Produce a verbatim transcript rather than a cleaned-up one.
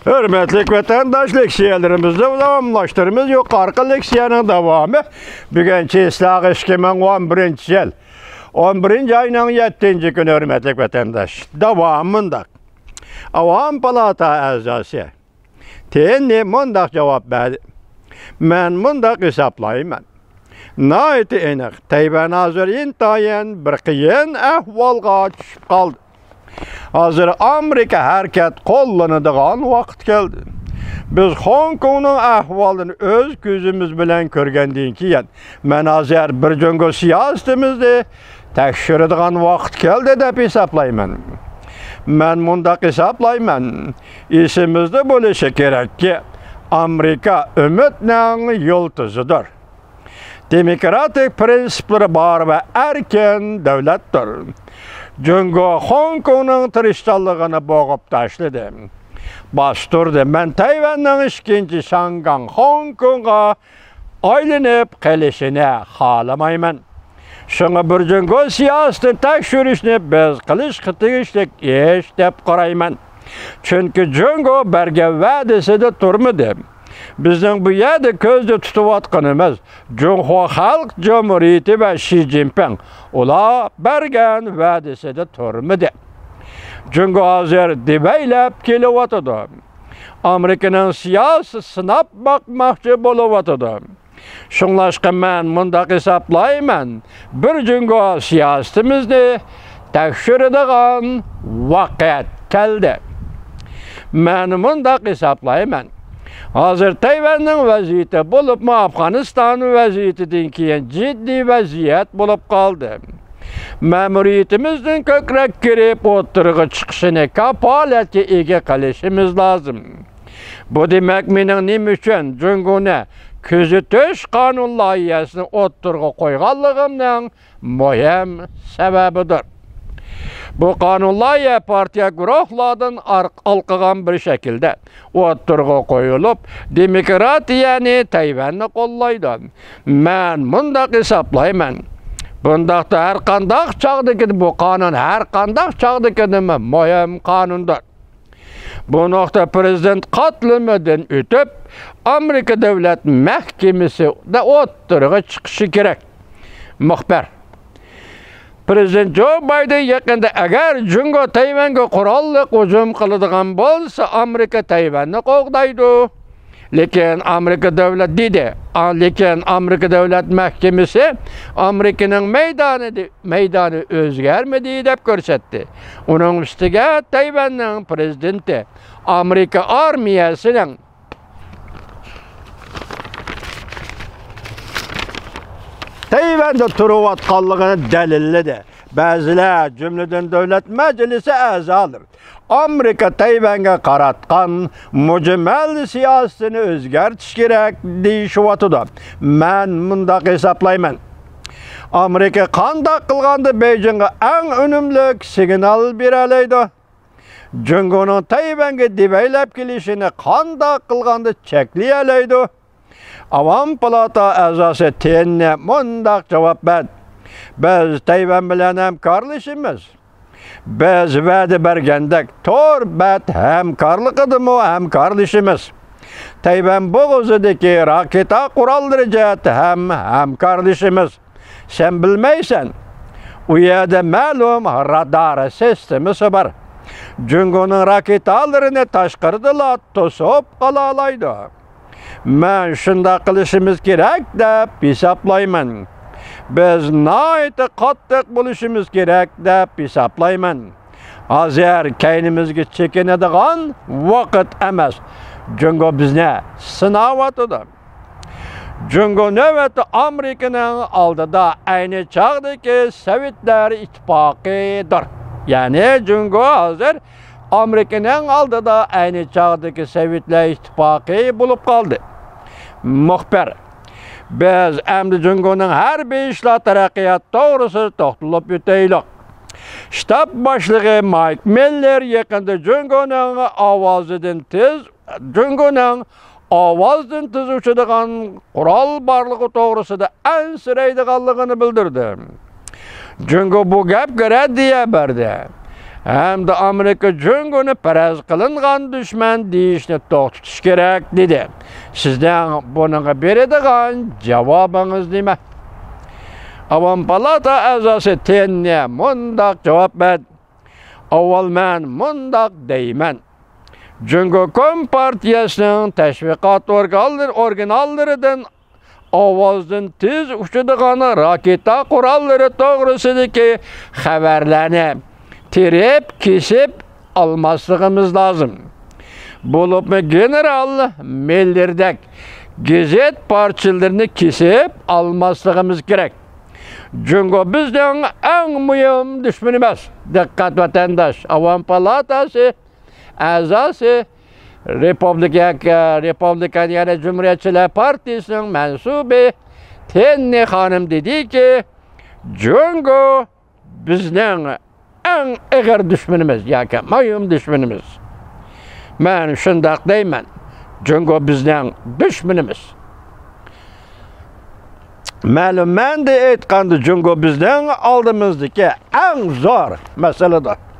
ھۆرمەتلىك ۋەتەنداش، لېكسىيەلىرىمىزنى داۋاملاشتۇرىمىز. يۇقىرىقى لېكسىيەنىڭ داۋامى بۈگۈن چېسلاغ ئىككى مىڭ ئون بىرىنچى يىل، ئون بىرىنچى ئاينىڭ يەتتىنچى كۈنى، ھۆرمەتلىك ۋەتەنداش. داۋامى مۇنداق. ئاۋام پالاتا ئەزاسى تېننى مۇنداق جاۋاب بەردى: مەن مۇنداق ھېسابلايمەن، ناھايىتى ئېنىق، تەيۋەن ھازىر ئىنتايىن بىر قىيىن ئەھۋالغا چۈشۈپ قالدى. ھازىر ئامېرىكا ھەرىكەت قوللىنىدىغان ۋاقىت كەلدى. بىز خوڭكوڭنىڭ ئەھۋالىنى ئۆز كۆزىمىز بىلەن كۆرگەندىن كېيىن، مەن ھازىر بىر جۇڭگو سىياسىتىمىزنى تەكشۈرىدىغان ۋاقىت كەلدى دەپ ھېسابلايمەن. مەن مۇنداق ھېسابلايمەن، ئېسىمىزدە بولۇشى كېرەككى، ئامېرىكا ئۈمىدنىڭ يۇلتۇزىدۇر. دېموكراتىك پىرىنسىپلىرى بار ۋە ئەركىن دۆلەتتۇر. جۇڭگو خوڭكوڭنىڭ تىرىشچانلىقىنى بوغۇپ تاشلىدى، باستۇردى. مەن تەيۋەننىڭ ئىككىنچى شاڭگاڭ خوڭكوڭغا ئايلىنىپ قېلىشىنى خالىمايمەن. شۇڭا بىر جۇڭگو سىياسىتىنى تەكشۈرۈشنى بىز قىلىشقا تېگىشلىك ئىش دەپ قارايمەن. چۈنكى جۇڭگو بەرگەن ۋەدىسىدە تۇرمىدى. بىزنىڭ بۇ يەردە كۆزدە تۇتۇۋاتقىنىمىز جۇڭخۇا خەلق جۇمھۇرىيىتى ۋە شى جىنپىڭ ئۇلار بەرگەن ۋەدىسىدە تۇرمىدى. جۇڭگو ھازىر دېبەيلەپ كېلىۋاتىدۇ. ئامېرىكىنىڭ سىياسىتىنى سىناپ باقماقچى بولۇۋاتىدۇ. شۇڭلاشقا مەن مۇنداق ھېسابلايمەن، بىر جۇڭگو سىياسىتىمىزنى تەكشۈرىدىغان ۋاقىت كەلدى. مەن مۇنداق ھېسابلايمەن، ھازىر تەيۋەننىڭ ۋەزىيىتى، بولۇپمۇ ئافغانىستان ۋەزىيىتىدىن كېيىن جىددىي ۋەزىيەت بولۇپ قالدى. مەمۇرىيىتىمىزنىڭ كۆكرەك كېرىپ ئوتتۇرىغا چىقىشىنى كاپالەتكە ئىگە قىلىشىمىز لازىم. بۇ دېمەك، مېنىڭ نېمە ئۈچۈن جۇڭگونى كۆزىتىش قانۇن لايىھەسىنى ئوتتۇرىغا قويغانلىقىمنىڭ مۇھىم سەۋەبىدۇر. بۇ قانۇن لايىھە پارتىيە گۇرۇھلاردىن ئار-، ھالقىغان بىر شەكىلدە ئوتتۇرىغا قويۇلۇپ، دېموكراتىيەنى، تەيۋەننى قوللايدۇ. مەن مۇنداق ھېسابلايمەن، بۇنداقتا ھەر قانداق چاغدىكى بۇ قانۇن ھەر قانداق چاغدىكىدىنمۇ مۇھىم قانۇندۇر. بۇ نۇقتا پىرېزىدېنت قاتلىمىدىن ئۆتۈپ، ئامېرىكا دۆلەت مەھكىمىسىدە ئوتتۇرىغا چىقىشى كېرەك. مۇخبىر. پىرېزىدېنت جو بايدېن يېقىندا، ئەگەر جۇڭگو تەيۋەنگە قوراللىق ھۇجۇم قىلىدىغان بولسا، ئامېرىكا تەيۋەننى قوغدايدۇ. لېكىن ئامېرىكا دۆلەت دېدى. ئا، لېكىن ئامېرىكا دۆلەت مەھكىمىسى ئامېرىكىنىڭ مەيدانى، مەيدانى ئۆزگەرمىدى دەپ كۆرسەتتى. ئۇنىڭ ئۈستىگە تەيۋەننىڭ پىرېزىدېنتى ئامېرىكا ئارمىيەسىنىڭ تەيۋەندە تۇرۇۋاتقانلىقىنى دەلىللىدى. بەزىلەر، جۈملىدىن دۆلەت مەجلىسى ئەزالىرى، ئامېرىكا تەيۋەنگە قاراتقان مۇجمەل سىياسىتىنى ئۆزگەرتىش كېرەك دېيىشىۋاتىدۇ. مەن مۇنداق ھېسابلايمەن، ئامېرىكا قانداق قىلغاندا بېيجىڭغا ئەڭ ئۈنۈملۈك سىگنال بېرەلەيدۇ؟ جۇڭگونىڭ تەيۋەنگە دېبەيلەپ كېلىشىنى قانداق قىلغاندا چەكلىيەلەيدۇ؟ ئاۋام پالاتا ئەزاسى تيېننى مۇنداق جاۋاب بەردى: بىز تەيۋەن بىلەن ھەمكارلىشىمىز. بىز ۋەدە بەرگەندەك تور بەت ھەمكارلىقىدىمۇ ھەمكارلىشىمىز. تەيۋەن بوغۇزىدىكى راكېتا قوراللىرى جەھەتتە ھەم ھەمكارلىشىمىز. سەن بىلمەيسەن، ئۇ يەردە مەلۇم رادار سىستېمىسى بار. جۇڭگونىڭ راكېتالىرىنى تاشقىرىدىلا توسۇپ قالالايدۇ. مەن شۇنداق قىلىشىمىز كېرەك دەپ ھېسابلايمەن. بىز ناھايىتى قاتتىق بولۇشىمىز كېرەك دەپ ھېسابلايمەن. ھازىر كەينىمىزگە چېكىنىدىغان ۋاقىت ئەمەس. جۇڭگو بىزنى سىناۋاتىدۇ. جۇڭگو نۆۋەتتە ئامېرىكىنىڭ ئالدىدا ئەينى چاغدىكى سوۋېتلەر ئىتتىپاقىدۇر. يەنى جۇڭگو ھازىر ئامېرىكىنىڭ ئالدىدا ئەينى چاغدىكى سوۋېتلەر ئىتتىپاقى بولۇپ قالدى. مۇخبىر، بىز ئەمدى جۇڭگونىڭ ھەربىي ئىشلار تەرەققىياتى توغرىسىدا توختىلىپ ئۆتەيلى. شتاب باشلىقى مايك مىللېر يېقىندا جۇڭگونىڭ ئاۋازىدىن تېز، جۇڭگونىڭ ئاۋازدىن تېز ئۇچىدىغان قورال بارلىقى توغرىسىدا ئەنسىرەيدىغانلىقىنى بىلدۈردى. جۇڭگو بۇ گەپكە رەددىيە بەردى. ھەمدە ئامېرىكا جۇڭگونى پەرەز قىلىنغان دۈشمەن دېيىشنى توختىتىش كېرەك، دېدى. سىزنىڭ بۇنىڭغا بېرىدىغان جاۋابىڭىز نېمە؟ ئاۋام پالاتا ئەزاسى تېننى مۇنداق جاۋاب بەردى. ئاۋۋال مەن مۇنداق دەيمەن. جۇڭگو كومپارتىيەسىنىڭ تەشۋىقات ئورگانلىرى، ئورگانلىرىدىن ئاۋازدىن تېز ئۇچىدىغان راكېتا قوراللىرى توغرىسىدىكى خەۋەرلەرنى تېرىپ كېسىپ ئالماسلىقىمىز لازىم. بولۇپمۇ گېنېرال مىللېردەك گېزىت پارچىلىرىنى كېسىپ ئالماسلىقىمىز كېرەك. جۇڭگو بىزنىڭ ئەڭ مۇھىم دۈشمىنىمىز. دىققەت، ۋەتەنداش، ئاۋام پالاتاسى ئەزاسى، رېپۇبلىكا، رېپۇبلىكان، يەنى جۇمھۇرىيەتچىلەر پارتىيىسىنىڭ مەنسۇبى تېننى خانىم دېدىكى، جۇڭگو بىزنىڭ ئەڭ ئېغىر دۈشمىنىمىز ياكى مۇھىم دۈشمىنىمىز. مەن شۇنداق دەيمەن، جۇڭگو بىزنىڭ دۈشمىنىمىز. مەلۇم مەنىدە ئېيتقاندا، جۇڭگو بىزنىڭ ئالدىمىزدىكى ئەڭ زور مەسىلىدۇر.